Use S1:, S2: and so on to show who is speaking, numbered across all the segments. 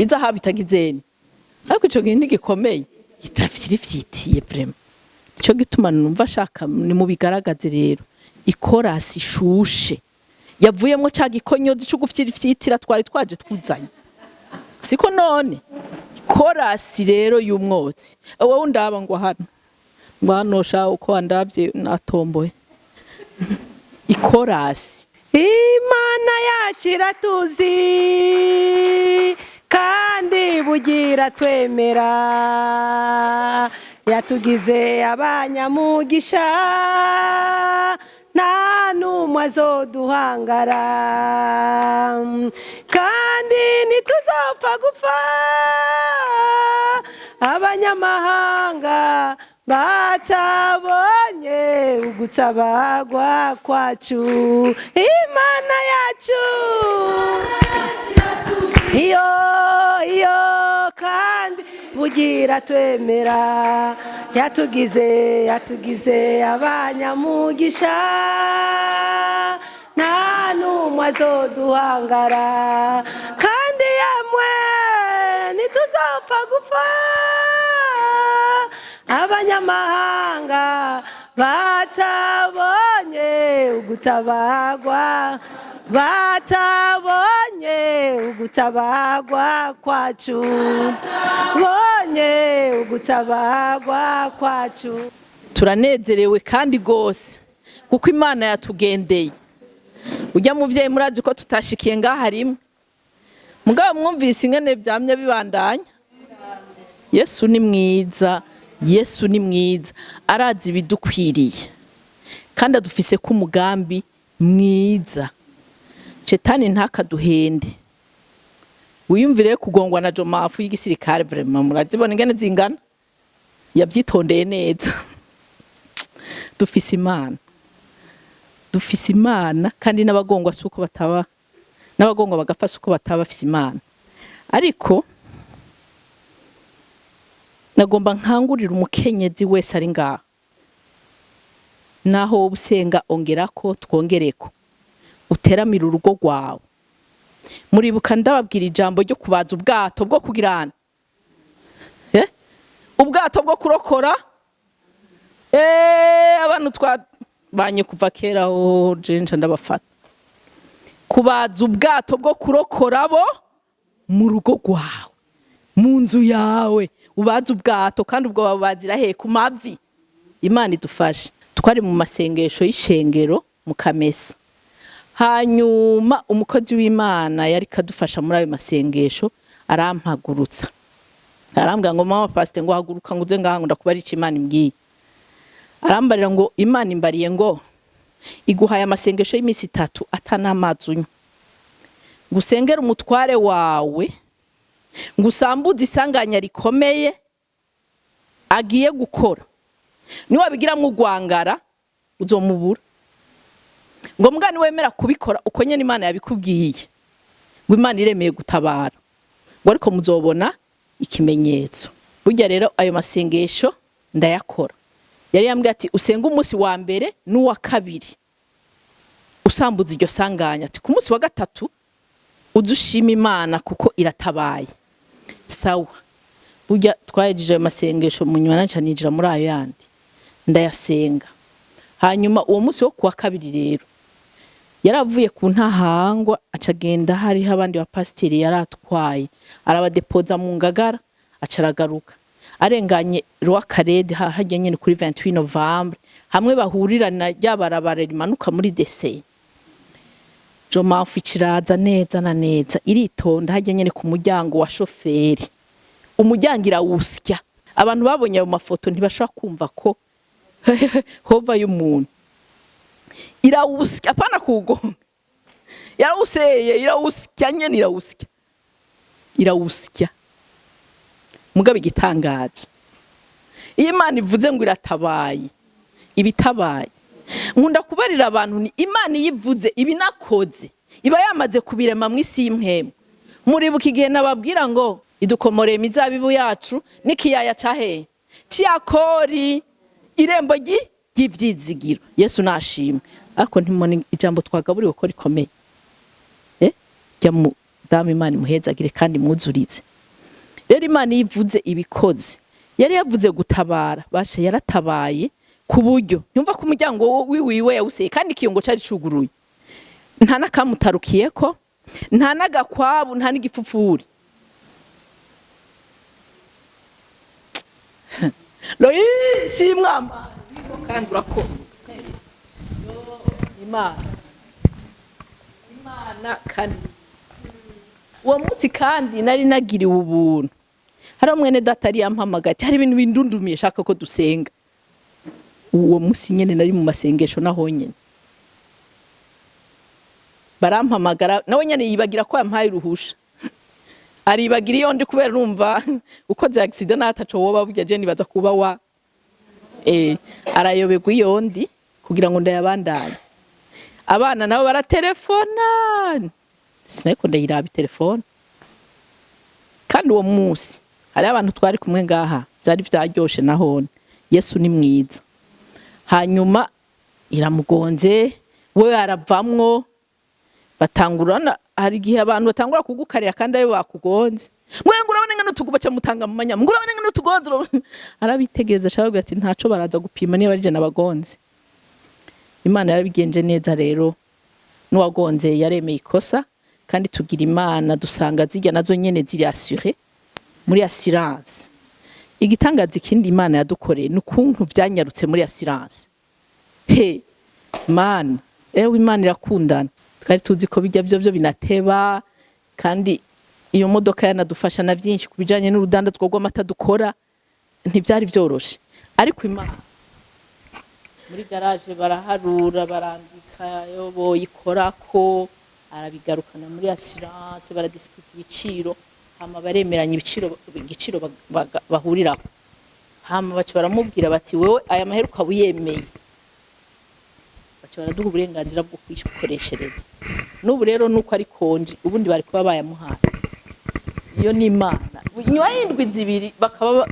S1: Izahabu itagizeni, ariko ico gihe ntigikomeye, itavyiri vyitiye vraiment. Nico gituma numva ashaka ni mubigaragaze rero ikorasi ishushe yavuyemwo ca gikonyozi co gufyirifyitira twari twaje twuzanye, siko? None korasi rero y'umwotsi, wowe undaba ngo hano, ngo hano sha, uko wandavye natomboye ikorasi.
S2: Imana yacu iratuzi kandi bugira twemera, yatugize abanyamugisha, nta n'umwe azoduhangara, kandi ntituzopfa gupfa abanyamahanga batabonye ugutabagwa kwacu. Imana yacu iyo iyo kandi bugira twemera, yatugize abanyamugisha, nta n'umwe azoduhangara, kandi yemwe ntituzopfa gupfa abanyamahanga batabonye ugutabagwa, batabonye ugutabagwa kwacu, bonye ugutabagwa kwacu.
S1: Turanezerewe kandi gose kuko Imana yatugendeye. Ujya muvyeyi, murazi ko tutashikiye ngaha rimwe, mugabo mwumvise ingene vyamye bibandanya. Yesu ni mwiza, Yesu ni mwiza, arazi ibidukwiriye kandi adufise ko umugambi mwiza. Shetani ntakaduhende. Wiyumvire kugongwa na jomafu y'igisirikare, vraiment murazibona ingene zingana, yavyitondeye neza. Dufise Imana, dufise Imana, kandi n'abagongwa si uko bataba, n'abagongwa bagapfa si uko bataba bafise Imana. Ariko nagomba nkangurira umukenyezi wese ari ngaha, naho wowe usenga, ongerako, twongereko, uteramire urugo rwawe. Muribuka ndababwira ijambo ryo kubaza ubwato bwo kugirana, eh? Ubwato bwo kurokora abantu twabanye kuva kera ho, jenja ndabafata. Kubaza ubwato bwo kurokora bo mu rugo rwawe, mu nzu yawe, ubaza ubwato, kandi ubwo babazira he? Ku mavi. Imana idufashe. Twari mu masengesho y'ishengero mu Kamesa, hanyuma umukozi w'Imana yari kadufasha muri ayo masengesho arampagurutsa, arambwira ngo: "Mama pasite," ngo, "haguruka ngo uze ngaha ngo ndakubara ico Imana imbwiye." Arambarira ngo: "Imana imbariye ngo iguhaye amasengesho y'iminsi 3 atanamazi unywa, ngo usengere umutware wawe, ngo usambuze isanganya rikomeye agiye gukora. Niwabigiramwo ugwangara uzomubura, ngo mbwa niwemera kubikora uko nyene Imana yabikubwiye, ngo Imana iremeye gutabara, ngo ariko muzobona ikimenyetso." Burya rero ayo masengesho ndayakora. Yari yambwiye ati: "Usenge umunsi wa mbere n'uwa kabiri usambuza iryo sanganya," ati: "Ku munsi wa gatatu uze ushima Imana kuko iratabaye." Sawa. Burya twahejeje ayo masengesho, mu nyuma naca ninjira muri ayo yandi ndayasenga. Hanyuma uwo munsi wo kuwa kabiri rero yaravuye ku Ntahangwa, aca agenda, hariho abandi bapasiteri yari atwaye, arabadepoza mu Ngagara, aca aragaruka. Arenganye Roi Khaled, hajya nyene kuri 28 Novembre, hamwe bahurira na rya barabara rimanuka muri dese, jomafu ikiraza neza na neza, iritonda hajya nyene ku muryango wa shoferi, umuryango irawusya. Abantu babonye ayo mafoto ntibashobora kumva ko hova y'umuntu. Irawusya, apana kuwugonga, yarawuseye, irawusya nyene, irawusya, irawusya. Mugabo igitangaje, iyo Imana ivuze ngo iratabaye, ibitabaye. Nkunda kubarira abantu ni Imana iyo ivuze ibinakoze, iba yamaze kubirema mu isi y'impwemu. Muribuka igihe nababwira ngo idukomoreye imizabibu yacu n'ikiyaya ca hehe c'Iyakori, irembo ry'ivyizigiro. Yesu nashimwe. Ariko ntimubona ijambo twagaburiwe ko rikomeye? Jya mu damu, Imana imuhezagire kandi mwuzurize. Rero Imana iyo ivuze ibikoze, yari yavuze gutabara, basha yaratabaye ku buryo yumva ko umuryango wiwiwe yawuseye kandi ikiyongo cari cuguruye, nta n'akamutarukiyeko, nta n'agakwabu, nta n'igipfupfuri. Loyi shimwa amazi kandi urakora. Imana, Imana. Kandi uwo munsi kandi nari nagiriwe ubuntu, hari mwene data yari yampamagaye ati hari ibintu bindundumiye, shaka ko dusenga. Uwo munsi nyene nari mu masengesho, naho nyene barampamagara, nawe nyene yibagira ko yampaye uruhusha, aribagira iyo ndi, kubera urumva ukoze accident nataco woba burya, je nibaza kuba wa arayoberwa iyo ndi kugira ngo ndayabandanye. Abana nabo baratelefona, sinariko ndayiraba telefone. Kandi uwo munsi hariho abantu twari kumwe ngaha, vyari vyaryoshe nahone. Yesu ni mwiza. Hanyuma iramugonze, we aravamwo, batangurana. Hari igihe abantu batangura kugukarira kandi ari bakugonze. Mwe ngo urabona ngano tuguba mutanga mu manyama, ngo urabona ngano tugonze. Arabitegereza, ashaka ati ntaco, baraza gupima niba ari je nabagonze. Imana yarabigenje neza rero, n'uwagonze yaremeye ikosa. Kandi tugira Imana dusanga zijya nazo nyene ziri assuré muri assurance. Igitangaza ikindi Imana yadukoreye ni ukuntu vyanyarutse muri assurance. He Mana, ewe Imana irakundana. Twari tuzi ko bijya byo binateba, kandi iyo modoka yanadufasha na byinshi ku bijanye n'urudandazwa rw'amata dukora, ntibyari byoroshe. Ariko Imana, muri garage baraharura, barandika yo boyikorako, arabigarukana muri assurance, baradisikita ibiciro, hama baremeranya ibiciro, igiciro bahurirako. Hama baca baramubwira bati wewe aya mahera ukaba uyemeye, baca baraduha uburenganzira bwo kwikoreshereza. N'ubu rero nuko ari konji, ubundi bari kuba bayamuhaye. Iyo ni Imana. Nyuma y'indwi 2 bakaba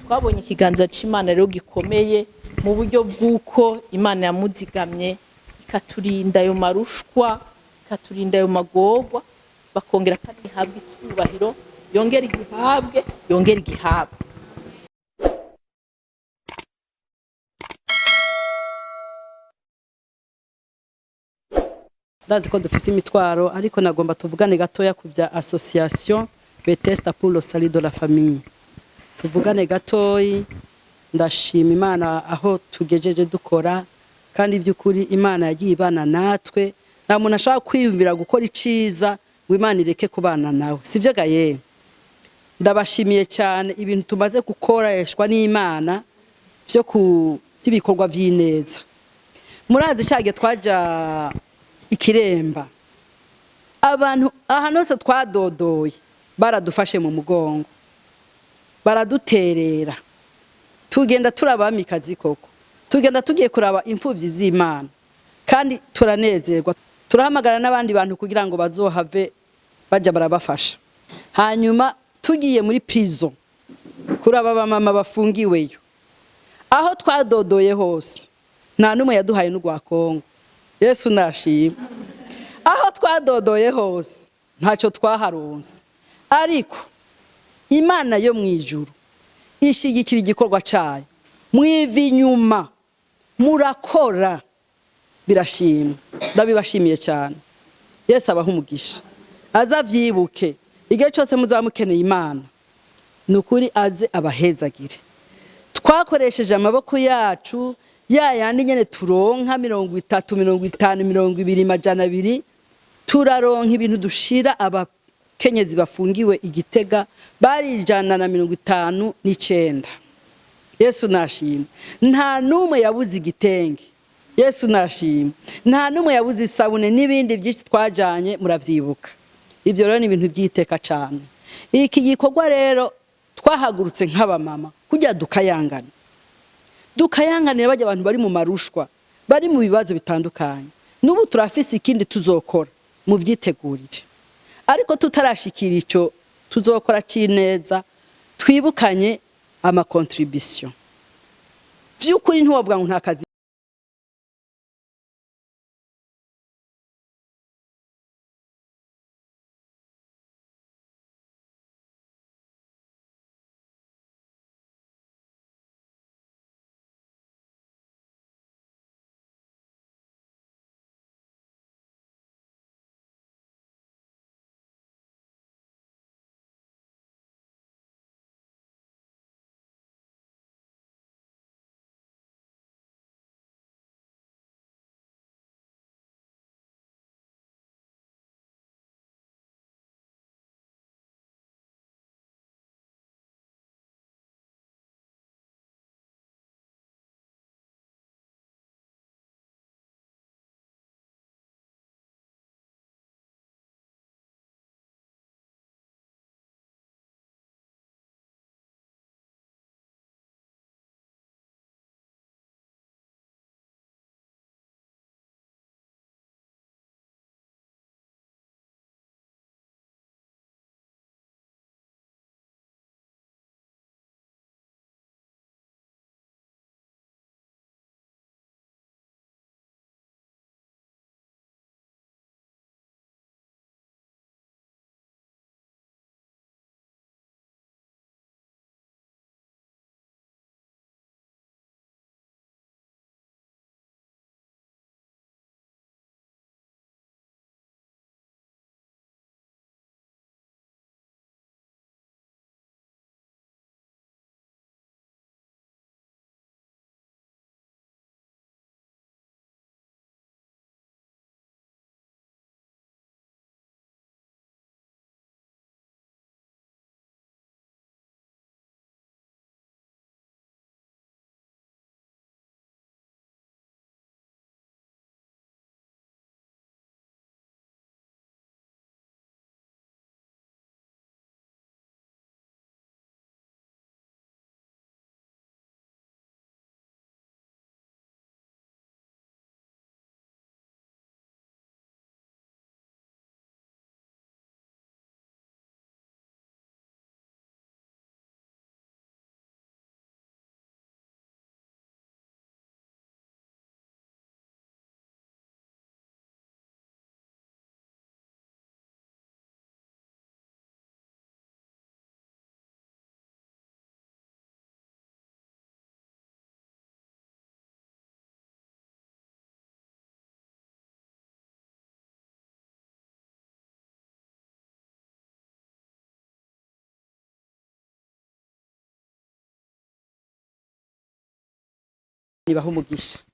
S1: twabonye ikiganza c'Imana rero gikomeye mu buryo bw'uko Imana yamuzigamye, ikaturinda ayo marushwa, ikaturinda ayo magorwa, bakongera kandi ihabwa icyubahiro, yongera igihabwe, yongera igihabwe.
S3: Ndazi ko dufise imitwaro, ariko nagomba tuvugane gatoya ku bya association Bethesda pour le salut de la famille. Tuvugane gatoyi. Ndashima Imana aho tugejeje dukora, kandi by'ukuri Imana yagiye ibana natwe. Nta muntu ashaka kwiyumvira gukora iciza ngo Imana ireke kubana nawe, sibyo gaye? Ndabashimiye cyane ibintu tumaze gukoreshwa n'Imana byo ku by'ibikorwa by'ineza. Murazi cyagiye twaja ikiremba, abantu ahantu hose twadodoye baradufashe mu mugongo, baraduterera, tugenda turabamikazi koko, tugenda tugiye kuraba imfuvyi z'Imana, kandi turanezerwa. Turahamagara n'abandi bantu kugira ngo bazohave baja barabafasha. Hanyuma tugiye muri prison kuraba abamama bafungiweyo, aho twadodoye hose nta n'umwe yaduhaye n'urwa Kongo. Yesu nashima. Aho twadodoye hose ntacyo twaharonse, ariko Imana yo mu ijuru ishyigikira igikorwa cyayo. Mwiva inyuma murakora, birashimwa, ndabibashimiye cyane. Yesu abaha umugisha, azavyibuke igihe cyose muzaba mukeneye Imana. Ni ukuri aze abahezagire. Twakoresheje amaboko yacu ya yandi nyene turonka 30, 50, 20, 200, turaronka ibintu dushira abakenyezi bafungiwe Igitega, bari 159. Yesu nashima. Nta n'umwe yabuze igitenge. Yesu nashima. Nta n'umwe yabuze isabune n'ibindi byinshi twajanye, muravyibuka. Ibyo rero ni ibintu by'iteka cyane. Iki gikorwa rero twahagurutse nk'abamama kugira dukayangana, dukayanganira bajya abantu bari mu marushwa, bari mu bibazo bitandukanye. N'ubu turafise ikindi tuzokora, muvyitegurire. Ariko tutarashikira ico tuzokora c'ineza, twibukanye ama contribution. Vy'ukuri ntiwovuga ngo nta kazi. ibahe umugisha.